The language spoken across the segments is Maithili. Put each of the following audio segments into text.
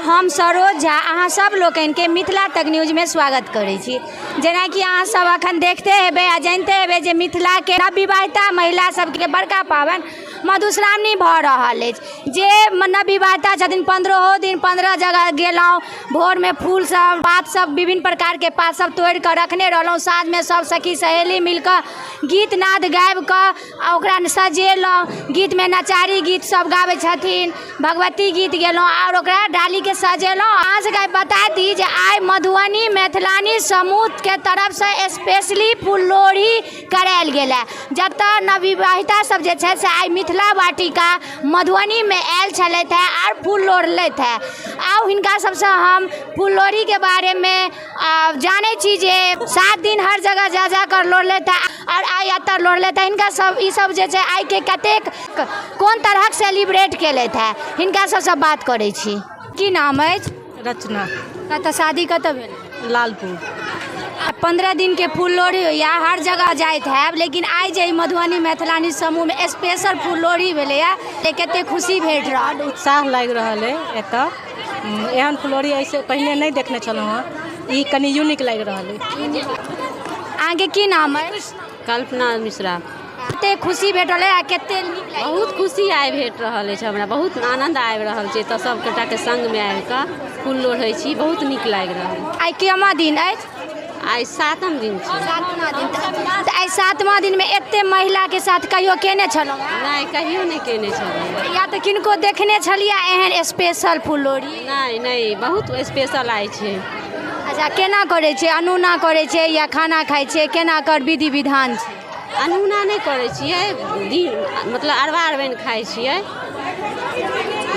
हम सरोज झा अहाँ सब लोकनिके मिथिला तक न्यूजमे स्वागत करै छी। जेनाकि अहाँ सब अखन देखते हेबै आ जानिते हेबै जे मिथिलाके नवविवाहिता महिला सबके बड़का पाबनि मधुश्रावणी भऽ रहल अछि। जे नवविवाहिता छथिन 15 दिन 15 जगह गेलहुँ, भोरमे फूल सब पात सब विभिन्न प्रकारके पात सब तोड़िकऽ रखने रहलहुँ, साँझमे सब सखी सहेली मिलकऽ गीत नाद गाबिकऽ आ ओकरा सजेलहुँ। गीतमे नचारी गीत सब गाबै छथिन, भगवती गीत गेलहुँ आओर ओकरा डालीके सजेलहुँ। अहाँ सबके बता दी जे आइ मधुबनी मैथिलानी समूहके तरफसँ स्पेशली फुललोढ़ी करायल गेल हँ, जतऽ नवविवाहिता सब जे छै से आइ मिथिला वाटिका मधुबनीमे आयल छलथि हँ आओर फूल लोढ़लथि हँ। आउ हिनका सबसँ हम फुललोढ़ीके बारेमे जानै छी जे 7 दिन हर जगह जा जा कर लोढ़लथि हँ आओर आइ एतऽ लोढ़लथि हँ। हिनका सब ई सब जे छै आइके कतेक कोन तरहक सेलिब्रेट केलथि हँ, हिनका सबसँ बात करै छी। की नाम अछि? रचना। कतऽ शादी कतऽ भेल? लालपुर। 15 दिनके फूल लोढ़ी होइए, हर जगह जाइत हैब, लेकिन आइ जे मधुबनी मैथिलानी समूहमे स्पेशल फूल लोढ़ी भेलैए से कतेक खुशी भेट रहल? बड्ड उत्साह लागि रहल अइ एतऽ। एहन फुलौरी एहिसँ पहिने नहि देखने छलहुँ हँ, ई कनि यूनिक लागि रहल अइ। अहाँके की नाम अछि? कल्पना मिश्रा। कतेक खुशी भेटल आ कतेक नीक लागि? बहुत खुशी आइ भेट रहल अछि हमरा, बहुत आनन्द आबि रहल छै। एतऽ सब गोटाके सङ्गमे आबिकऽ फूल लोढ़ै छी, बहुत नीक लागि रहल। आइ केमा दिन अछि? आइ 7म दिन छै। 7मा दिन तऽ आइ 7मा दिनमे एते महिलाके साथ कहियो केने छलहुँ? नहि, कहियो नहि केने छलहुँ। या तऽ किनको देखने छलियै एहन स्पेशल फूल लोढ़ी? नहि नहि, बहुत स्पेशल आइ छै। अच्छा, केना करै छियै? अनूना करै छियै या खाना खाइ छियै? केना कर विधि विधान छै? अनूना नहि करै छियै, दिन मतलब अरबा अरबाइन खाइ छियै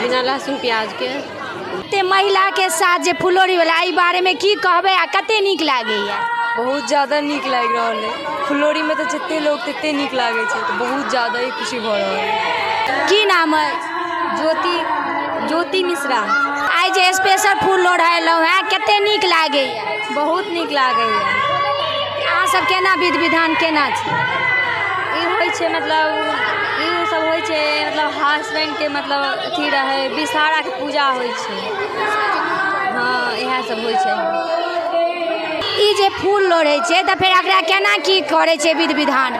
बिना लहसुन प्याजके। एते महिलाके साथ जे फुलौरी भेलै, एहि बारेमे की कहबै आ कते नीक लागैया? बहुत ज्यादा नीक लागि रहल अइ। फुलौरीमे तऽ जते लोक तते नीक लागै छै, तऽ बहुत ज्यादा ही खुशी भऽ रहल अइ। की नाम अछि? ज्योति, ज्योति मिश्रा। आइ जे स्पेशल फूल लोढ़ेलहुँ हेँ, कते नीक लागैया? बहुत नीक लागैया। अहाँ सब केना विधि विधान केना छै? ई होइ छै मतलब ई सब होइ छै मतलब हसबैंडके मतलब अथी रहै विषहाराके पूजा होइ छै। हँ, इएह सब होइ छै। ई जे फूल लोढ़ै छै तऽ फेर एकरा केना की करै छै विधि विधान?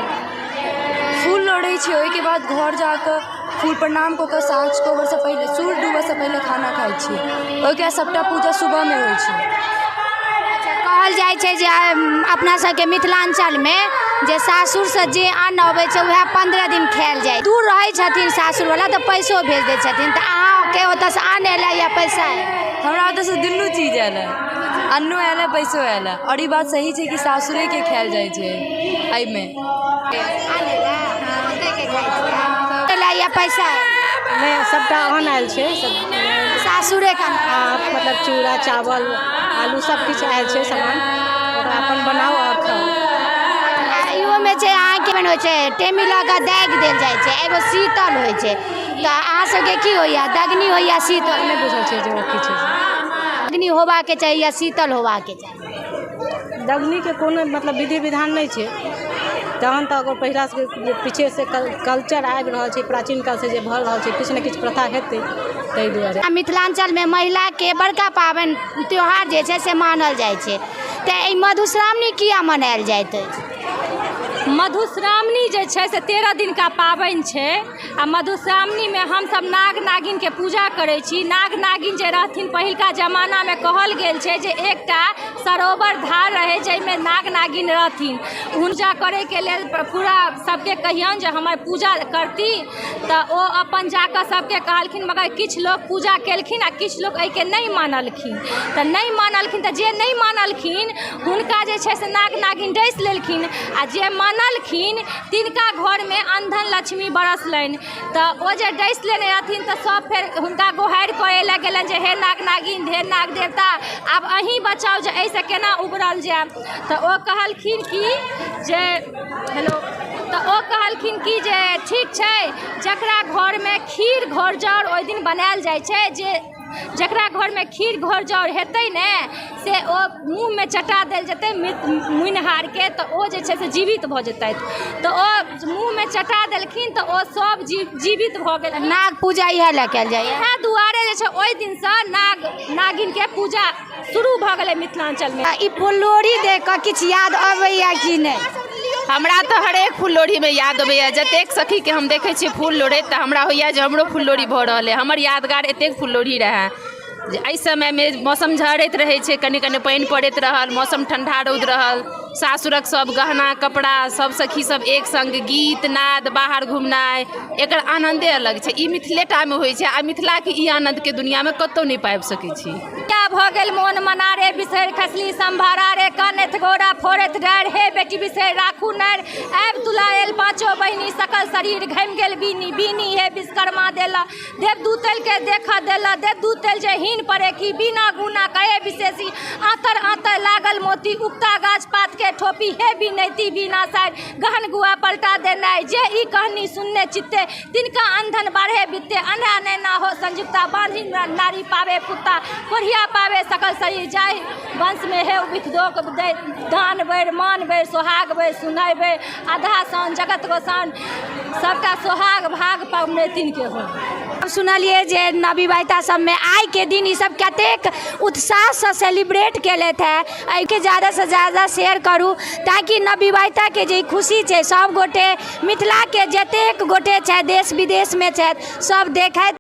फूल लोढ़ै छै, ओहिके बाद घर जाकऽ फूल प्रणाम कऽ कऽ साँझ कोबरसँ पहिले सूर्य डूबऽसँ पहिले खाना खाइ छियै। ओहिके बाद सभटा पूजा सुबहमे होइ छै। कहल जाइ छै जे अपना सबके मिथिलाञ्चलमे जे सासुरसँ जे अन्न अबै छै उएह 15 दिन खायल जाइ। दूर रहै छथिन सासुरवला तऽ पैसो भेज दै छथिन, तऽ अहाँके ओतऽसँ अन्न एलै या पैसा एलै? हमरा ओतऽसँ दुनू चीज आयल हँ, अन्नो आयल हँ पैसो आयल हँ। आओर ई बात सही छै कि सासुरेके खायल जाइ छै एहिमे। एलै या पैसा? नहि, सबटा अन्न आयल छै। सासुरे के मतलब चूड़ा चावल आलू सब किछु आयल छै सामान, ओकरा अपन बनाउ आओर खाउ। इहोमे छै अहाँके होइ छै टेमी लऽ कऽ दागि देल जाइ छै, एगो शीतल होइ छै, तऽ अहाँ सबके की होइए, दगनी होइए शीतल? नहि बुझल छै जे ओ की छै। दगनी होबाके चाही या शीतल होबाके चाही? दगनीके कोनो मतलब विधि विधान नहि छै। तहन तऽ ओकर पहिलासँ जे पीछेसँ कल्चर आबि रहल छै, प्राचीन कालसँ जे भऽ रहल छै, किछु ने किछु प्रथा हेतै, ताहि दुआरे। मिथिलाञ्चलमे महिलाके बड़का पाबनि त्योहार जे छै से मानल जाइ छै, तऽ एहि मधुश्रावणी किया मनायल जाइत अछि? मधुश्रावणी जे छै से 13 दिनका पाबनि छै आ मधुश्रावणीमे हमसभ नाग नागिनके पूजा करै छी। नाग नागिन जे रहथिन पहिलका जमानामे कहल गेल छै जे एकटा सरोवर धार रहै जाहिमे नाग नागिन रहथिन। पूजा करैके लेल पूरा सबके कहियौन जे हमर पूजा करती, तऽ ओ अपन जाकऽ सबके कहलखिन, मगर किछु लोक पूजा केलखिन आ किछु लोक एहिके नहि मानलखिन। तऽ नहि मानलखिन तऽ जे नहि मानलखिन हुनका जे छै से नाग नागिन डसि लेलखिन आ जे मानलखिन तिनका घरमे अनधन लक्ष्मी बरसलनि। तऽ ओ जे डसि लेने रहथिन तऽ सब फेर हुनका गोहारि करय लए गेलनि जे हे नाग नागिन, हे नाग देवता, आब अहीँ बचाउ जे एहिसँ केना उबरल जाय। तऽ ओ कहलखिन कि जे हेलो, तऽ ओ कहलखिन कि जे ठीक छै, जकरा घरमे खीर घोरजाउर ओहि दिन बनायल जाइ छै जे जकरा घरमे खीर घोरजाउर हेतै ने से ओ मुँहमे चटा देल जेतै मुइनहारके, तऽ ओ जे छै से जीवित भऽ जेतथि। तऽ ओ मुँहमे चटा देलखिन तऽ ओ सब जीवित भऽ गेल। नाग पूजा इएह लए कयल जाइए। इएह दुआरे जे छै ओहि दिनसँ नाग नागिनके पूजा शुरू भऽ गेलै मिथिलाञ्चलमे। ई फुललोढ़ी देख कऽ किछु याद अबैया कि नहि? हमरा तऽ हरेक फूल लोढ़ीमे याद अबैया। जतेक सखीके हम देखै छियै फूल लोढ़ैत तऽ हमरा होइया जे हमरो फूल लोढ़ी भऽ रहल अइ। हमर यादगार एतेक फूल लोढ़ी रहए जे एहि समयमे मौसम झड़ैत रहै छै, कनि कनि पानि पड़ैत रहल, मौसम ठण्डा रौद रहल, सासुरक सब गहना कपड़ा सब सखी सब एक सङ्ग गीत नाद बाहर घुमनाइ, एकर आनन्दे अलग छै। ई मिथिलेटामे होइ छै आ मिथिलाके ई आनन्दके दुनिआँमे कतहु नहि पाबि सकै छी। क्या भऽ गेल मोन मना रे, बिसरि खसली सम्भारा रे, कनैत गौरा फोड़ैत डारि, हे बेटी बिसरि राखू नारि। आबि तुलायल पाँचो बहिनी, सकल शरीर घामि गेल बीनी बीनी, हे विश्वकर्मा देला देवदूतल के देख देला, देवदूतल जे हीन परेखी, बिना गुना कहे विशेषी, आतर आतर लागल मोती, उगता गाछ पात के ठोपी, हे बिनैती बिना सारि, गहन गुआ पलटा देनाइ। जे ई कहनी सुनने चित्ते, तिनका अंधन बाढ़े बित्ते, अन्हरा नैना हो संयुक्ता, बांझी नारी पावे पुत्ता, कोढ़िया पावे सकल शरीर, जाहि वंश में हे विखदोक दान बैर मान बैर सोहाग बैर सुनाय बैर, आधा सान जगत गोसान, सबटा सोहाग भाग पबनैतिन के हो। हम सुनलियै जे नवविवाहिता सबमे आइके दिन ई सब कतेक उत्साहसँ सेलिब्रेट केलथि हेँ। एहिके ज्यादासँ ज्यादा शेयर करू ताकि नवविवाहिताके जे ई खुशी छै सब गोटे मिथिलाके जतेक गोटे छथि, देश विदेशमे छथि, सब देखथि।